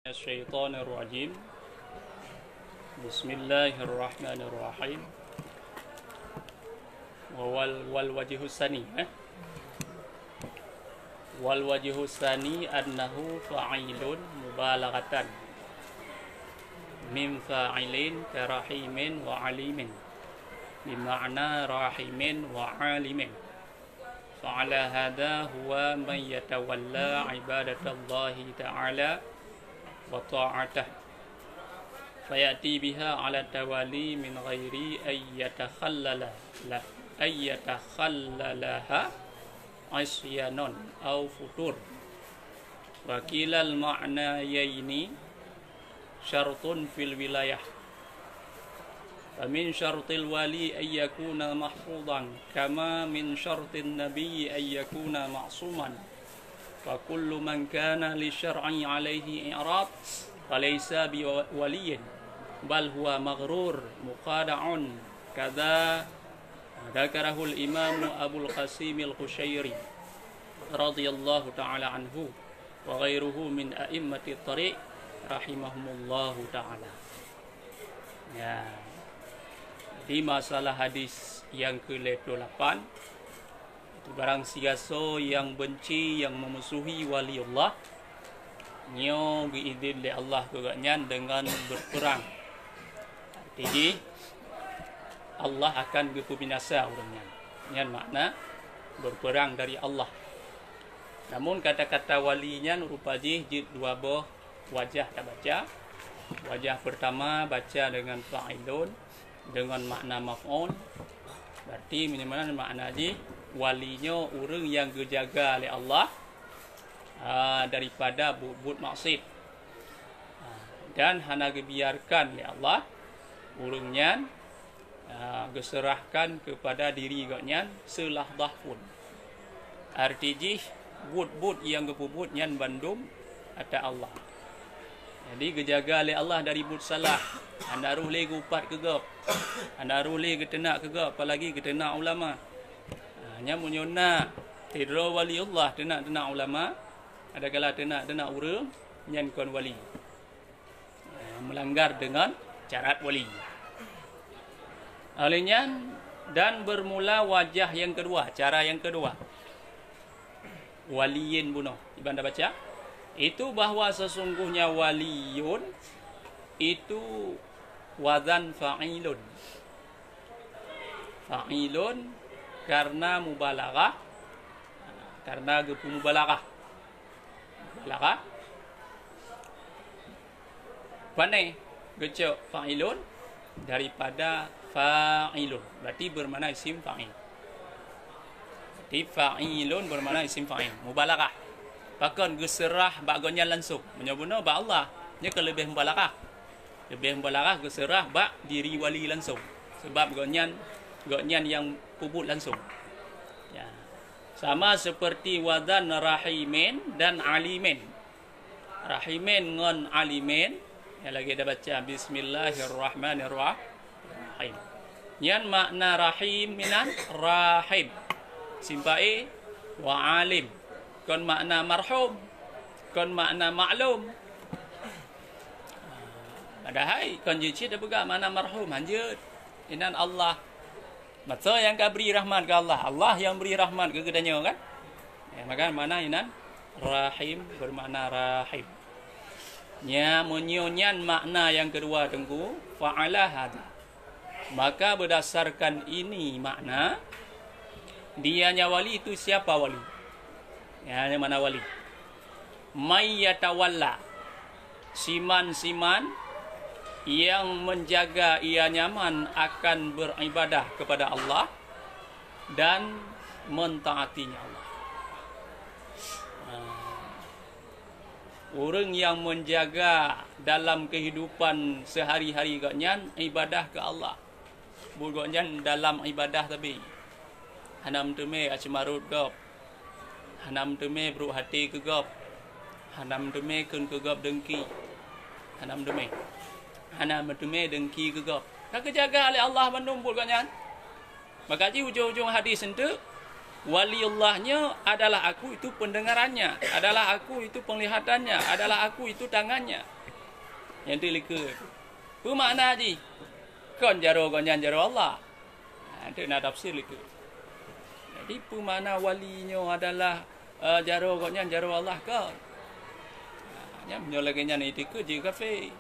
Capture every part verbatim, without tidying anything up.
Minasyaitonirrajim. Bismillahirrahmanirrahim. Wal, wal wajhus tsani, eh? Wal wajhus tsani annahu fa'ilun mubalaghatan min fa'ilin ka rahimin wa alimin, bima'na rahimin wa alimin. Fa'ala hadha huwa man yatawalla ibadatallahi ta'ala wa ta'atah, fayati biha ala tawali min ghairi ay yatakhallala la, ay yatakhallalaha isyanun aw futur. Wa kilal ma'nayaini syartun fil wilayah. Fa min syartil wali an yakuna mahfuzan, kama min syartin nabiyyi an yakuna ma'suman. Fa kullu man kana li syar'i alaihi i'rad, fa laysa bi wa-, waliyyin, bal huwa maghrur, mukhada'un. Kadza dzakarahul Imamu Abul Qasimil Qusyairi radhiyallahu ta'ala anhu wa ghairuhu min a'immati thariq rahimahumullahu ta'ala. Ya. Jadi masalah hadis yang ke lhèe ploh lapan, itu barang siasoe yang benci, yang memusuhi wali Allah, nyoe geuidhin lé Allah keu gobnyan deungon berperang. Arti jih, Allah akan geupeubinasa ureuëng nyan. Nyan makna berperang dari Allah. Namun kata-kata wali nyan rupa jih jeuet dua boh wajah tabaca. Wajah pertama baca deungon fa'ilun, deungon makna maf'ul. Berarti meunyoe meunan makna jih, wali nyoe ureuëng nyang geujaga lé Allah, a, daripada buet-buet maksiat. A, dan hana geubiarkan lé Allah ureuëng nyan, a, geuseurahkan keupada diri gobnyan seulahdah pun. Arti jih, buet-buet nyang geupeubuet nyan bandum atra Allah. Jadi, geujaga lé Allah dari buet salah. Hana roh lé geuupat keu gob. Hana roh lé geuteunak keu gob, apalagi geuteunak ulama. Ha, nyan meunyoe na sidroe wali Allah teunak-teunak ulama, adakala teunak-teunak ureuëng, nyan kon wali. Ha, meulanggar deungon syarat wali. Oleh nyan, dan bermula wajah yang kedua, cara yang kedua. Waliyin bunoe. Iban tabaca, itu bahwa sesungguhnya waliyun itu wazan fa'ilun. Fa'ilun karena mubalaghah, karena geupeumubalaghah. Mubalaghah. Pane geucok fa'ilun daripada fa'ilun. Berarti bermakna isim fa'il. Jadi fa'ilun bermakna isim fa'il. Mubalaghah. Pakon geuseurah bak gobnyan langsung. Meunyoe bunoe bak Allah, nyan ka leubeh mubalaghah. Leubeh mubalaghah geuseurah bak diri wali langsung. Sebab gobnyan, gobnyan nyang peubuet langsung. Ya. Sama seperti wazan rahimin dan alimin. Rahimin ngon alimin, nyang lagée tabaca bismillahirrahmanirrahim. Nyan makna rahim inan rahim. Isim fa'il wa alim. Kon makna marhum, kon makna maklum. Padahai kon jeuet cit tapeugah makna marhum, hanjeuet. Inan Allah. Masa nyang ka bri rahmat keu Allah, Allah nyang bri rahmat keu geutanyoe kan? Ya, maka makna inan rahim bermakna rahim. Nya meunyoe nyan makna nyang keudua Teungku, fa'ala hadza. Maka berdasarkan ini makna, dia nya wali itu siapa wali? Ya, nyang mana wali? May yatawalla, siman-siman yang menjaga ia nyaman akan beribadah kepada Allah dan mentaatinya Allah. Ah. Ureuëng nyang menjaga dalam kehidupan sehari-hari gobnyan ibadah ke Allah. Buet gobnyan dalam ibadah tapi hana meuteumé aci marot gob, hana meuteumé brok até keu gob, hana meuteumé kheun keu gob dengki, hana meuteumé, hana meuteumé dengki keu gob. Ka geujaga lé Allah bandum buet gobnyan. Maka jih ujong-ujong hadis eunteuk, Waliullah nyoe adalah aku itu pendengarannya, adalah aku itu penglihatannya, adalah aku itu tangannya. Nyang teuh likeu. Peue makna jih? Kon jaroe gobnyan jaroe Allah. Ha, tu na tafsir likeu. Jadi peue makna wali nyoe adalah, eh, jaroe gobnyan jaroe Allah kon? Ha, nyan meunyoe lagèe nyan itikeuet jih kafé.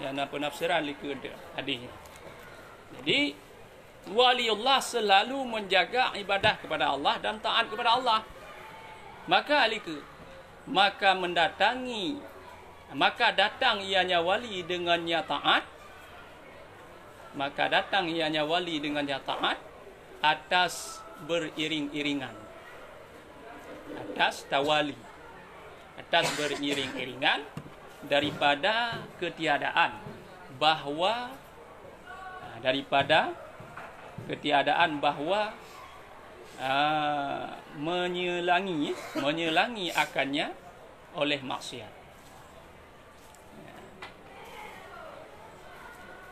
Nyan na peunafsiran likeu hadis nyoe. Jadi waliullah selalu menjaga ibadah kepada Allah dan taat kepada Allah. Maka likeu, maka mendatangi, maka datang ianya wali dengannya taat, maka datang ianya wali dengannya taat atas beriring-iringan, atas tawali, atas beriring-iringan daripada ketiadaan bahwa, daripada ketiadaan bahwa, ah, menyelangi, menyelangi akannya oleh maksiat.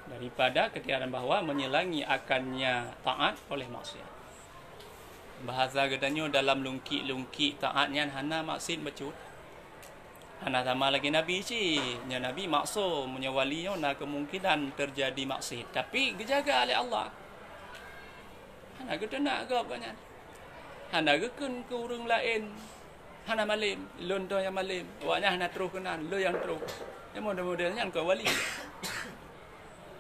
Daripada ketiadaan bahwa menyelangi akannya taat oleh maksiat. Bahasa geutanyoe dalam lungkik-lungkik taat nyan hana maksiat bacut. Hana sama lagèe Nabi cit. Nyoe Nabi maksum, meunyoe wali nyoe na kemungkinan terjadi maksiat. Tapi geujaga lé Allah. Hana geuteunak gob gobnyan. Hana geukheun keu ureueng laén. Hana malém, lôn droe nyang malém. Awaknyan hana troh keunan, lôn nyang troh. Nyang model-model nyan kon wali.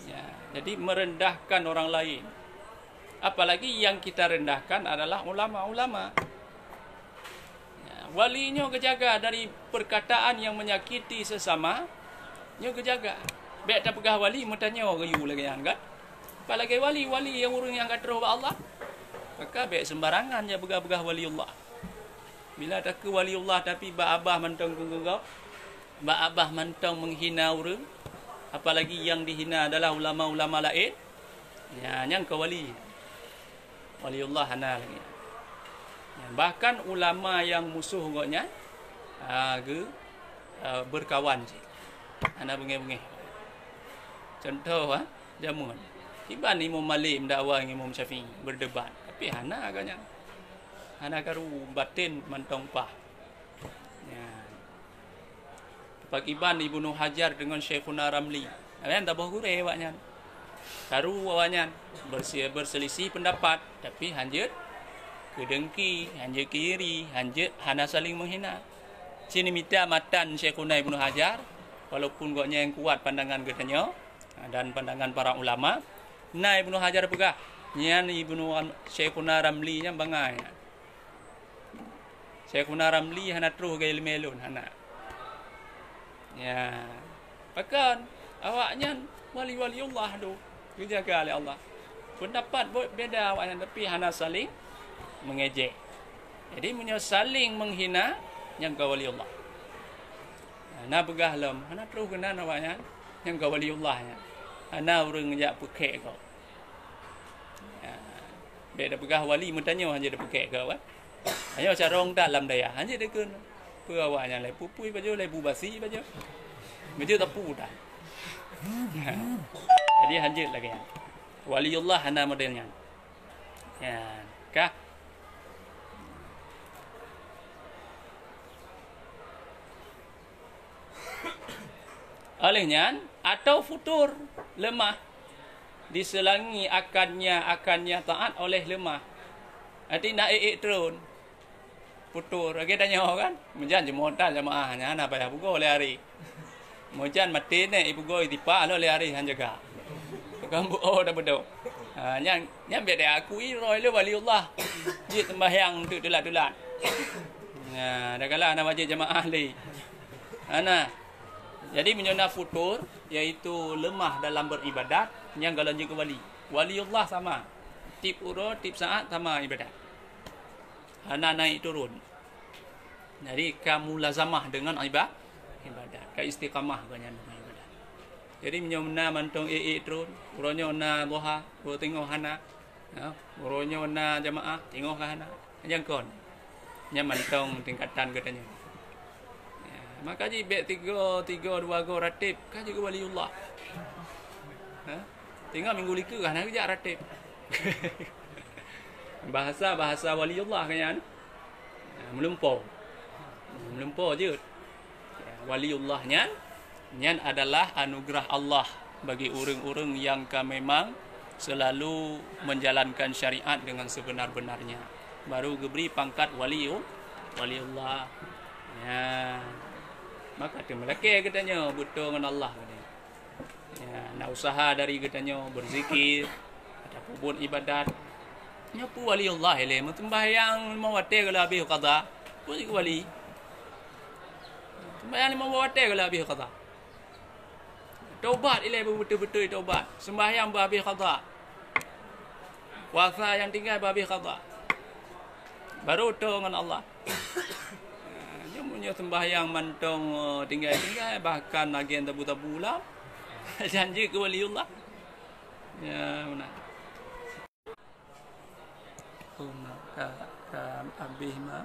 Ya, jadi merendahkan orang lain. Apalagi yang kita rendahkan adalah ulama-ulama. Ya, wali nyoe geujaga dari perkataan yang menyakiti sesama, nyoe geujaga. Bèk tapeugah wali meutanyoe geuyue lagèe nyan kan. Apalagi wali, wali nyang ureueng nyang ka troh bak Allah. Maka bèk sembarangan nyan peugah-peugah waliullah. Bila takheun waliullah tapi bak babah mantong keu gob, bak babah mantong menghina ureueng, apalagi yang dihina adalah ulama-ulama laén, nyan, nyan kon wali. Waliullah hana lagèe nyan. Bahkan ulama nyang musoh gobnyan, ha, geu-, ha, berkawan cit. Hana beungèh-beungèh. Contoh, ha, jameun. Kiban Imam Malik meudakwah ngon Imam Syafi'i, berdebat. Tapi hana gobnyan. Hana karu, baten mantong paih. Nyan. Pakriban Ibnu Hajar deungon Syekhuna Ramli. Nyan taboh gurèe awaknyan. Karu awaknyan bersi-, berselisih pendapat, tapi hanjeuet keudengki, hanjeuet keu iri, hanjeuet hana saling menghina. Sini mita matan Syekhuna Ibnu Hajar, walaupun gobnyan kuat pandangan geutanyoe dan pandangan para ulama. Na Ibnu Hajar peugah, nyan Ibnu Am-, Syekhuna Ramli nyan bangai nyan. Syekhuna Ramli hana troh geuileumèe lôn, hana. Ya. Pakon? Awaknyan wali-waliullah tu, geujaga lé Allah. Pendapat buet beda awaknyan, tapi hana saling mengejek. Jadi, meunyoe saling menghina, nyan kon waliullah. Hana peugah lom, hana troh keunan awaknyan, nyan kon waliullah nyan. Hana ureueng jak peukhèk gob. Ya. Bèk tapeugah wali meutanyoe hanjeuet tapeugèt keu awak. Hanyoe carông that lam dayah, hanjeuet takheun. Peue awaknyan lé pupui bajèe, lé bu basi bajèe. Bajèe tapu that. Ya. Jadi hanjeuet lagèe nyan. Waliullah hana model nyan. Ya, kah? Oleh nyan, atau futur, lemah, diselangi akannya, akannya taat oleh lemah. Arti na ék-ék treun. Futur, lagèe tanyoe kan? Meujan jeumoe tan jamaah nyan hana payah pugoe lé aré. Meujan maté nèk ipugoe itipa lé aré han jaga. Kon buo dan beudôk. Ha, nyan, nyan bèk diakui droe lé waliullah. Jeuet sembahyang teuk teulat-teulat. Nah, dah kalah hana wajéb jamaah lé. Hana. Jadi, meunyoe na futur, yaitu lemah dalam beribadat, nyan golom jeuet keu wali. Waliullah sama. Tiep uroe, tiep saat sama ibadat. Hana naik turun. Jadi, ka mulazamah deungon iba-, ibadat. Ka istiqamah gobnyan deungon ibadat. Jadi, meunyoe na mantong ék-ék treun, uroe nyoe na duha, uroe teungoh hana. Ya, uroe nyoe na jamaah, teungoh ka hana. Nyang kon. Nyan mantong tingkatan geutanyoe. Ya, maka jih bèk tiga, tiga, dua go ratib, ka jeuet keu waliullah. Ha? Teungoh minggu likeu ka hana geujak ratib. Bahasa-bahasa waliullah kan nyan. Ha, meulumpoe. Meulumpoe jeuet. Ya, waliullah nyan, nyan adalah anugerah Allah bagi ureuëng-ureuëng nyang ka memang selalu menjalankan syariat dengan sebenar-benarnya. Baru geubri pangkat waliu-, waliullah. Ya. Maka teumeulakée geutanyoe beutôi ngon Allah. Ya, na usaha dari geutanyoe beuzikir, atapeubuet ibadat. Nyoe peue waliullah ilée, meuseumbahyang limong watée ka lheueh habéh qadha. Peue jih wali? Seumbahyang limong watée ka lheueh habéh qadha. Tobat ilée beubeutôi-beutôi tobat. Seumbahyang beuhabéh qadha. Puasa nyang tinggai beuhabéh qadha. Baru toe ngon Allah. Ha, nyoe meunyoe seumbahyang mantong, eh, tinggai-tinggai, bahkan agen tabu-tabu lam, janji keu waliullah. Ya, meunan. Oh, ka, ka habéh ma.